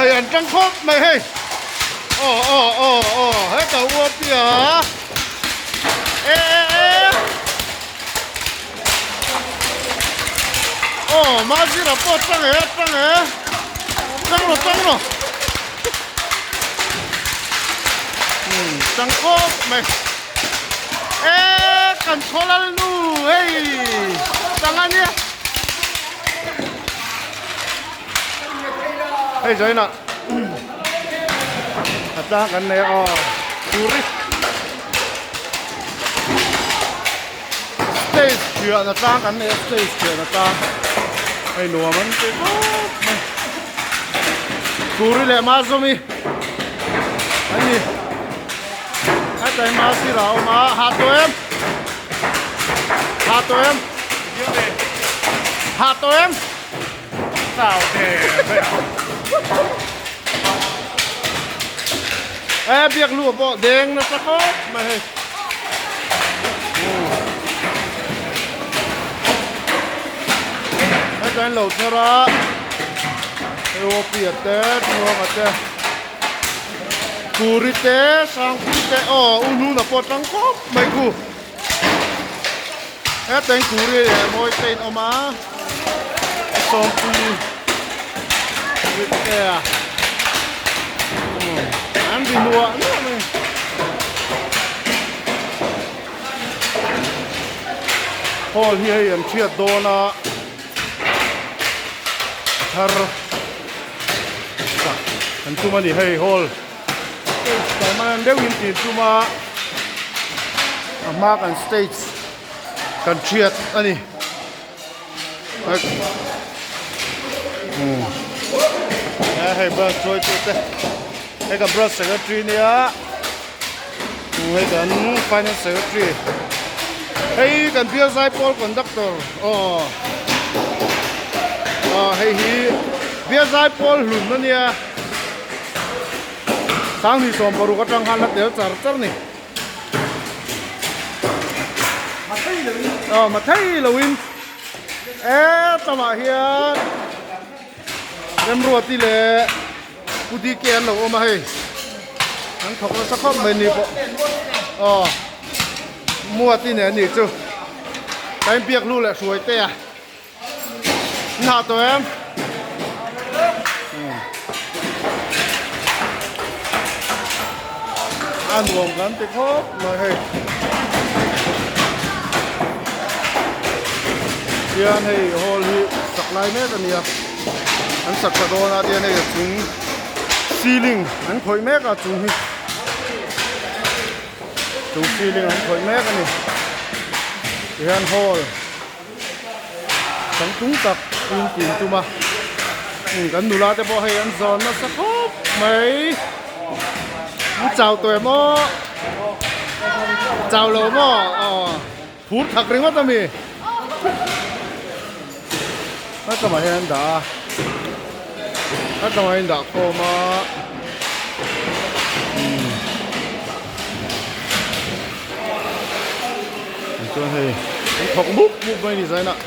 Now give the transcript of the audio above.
Hei an tang khawp mai hei. Aw aw aw aw heta uapia. E e e. Aw Mazira pawh tang e tang e. Tang rawh tang rawh. Hmm tang khawp mai. E kan chhawlal nu hei tang a nia. Hei join ah a tlang kan nei a aw tourist stage thiahna tlang kan nei a stage thiahna tlang hei nuam an ti khawp mai turi leh mazawmi an ni hetlai masir a awm a ha tawh em ha tawh em ha tawh em. Chau te ve a. E biak lu pawh deng nasa khawp mai hei. Heta in lo thler a hei aw te Tluanga te Kuri te Sangpui te aw U Hnuna pawh tang khawp mai khu. Heta in Kuri leh Mawi te in awm a. Sawmpui te a an ri nuah nuah mai hall hi hei an thiat dawn a a thar sak an tum a ni hei hall stage permanent deuhin tih an tum a a hma kan stage kan thiat a ni. Hei branch hruaitu te hei kan branch secretary nia hei kan finance secretary hei kan bial zaipawl conductor aw aw hei hi bial zaipawl hlun ania sanghnih 16 atang khan la tel char char a ni. Aw mathei loin e tamah hian Remruati leh Pu DK an lo awm a hei an thawk nasa khawp mai ni pawh aw Muati nen anih chu ka inbiak hnu leh hruai te a. Hna tawh em? A nuam kan ti khawp mai hei. Tihian hei hall hi sak lai mek a nia. An sak tha dawn a tihian hei a chung ceiling an khawih mek a chung hi. Chung ceiling an khawih mek a ni. Tihian hall. Changtlung tak in tin tum a kan nula te pawh hei an zawn nasa khawp mai an chau tawh em aw chau lo maw aw phur thak ringawt ami a tlawmah hian an dah a a tlawmah hian an dah khawm a chuan hei an thawk mup mup mai a ni zainah.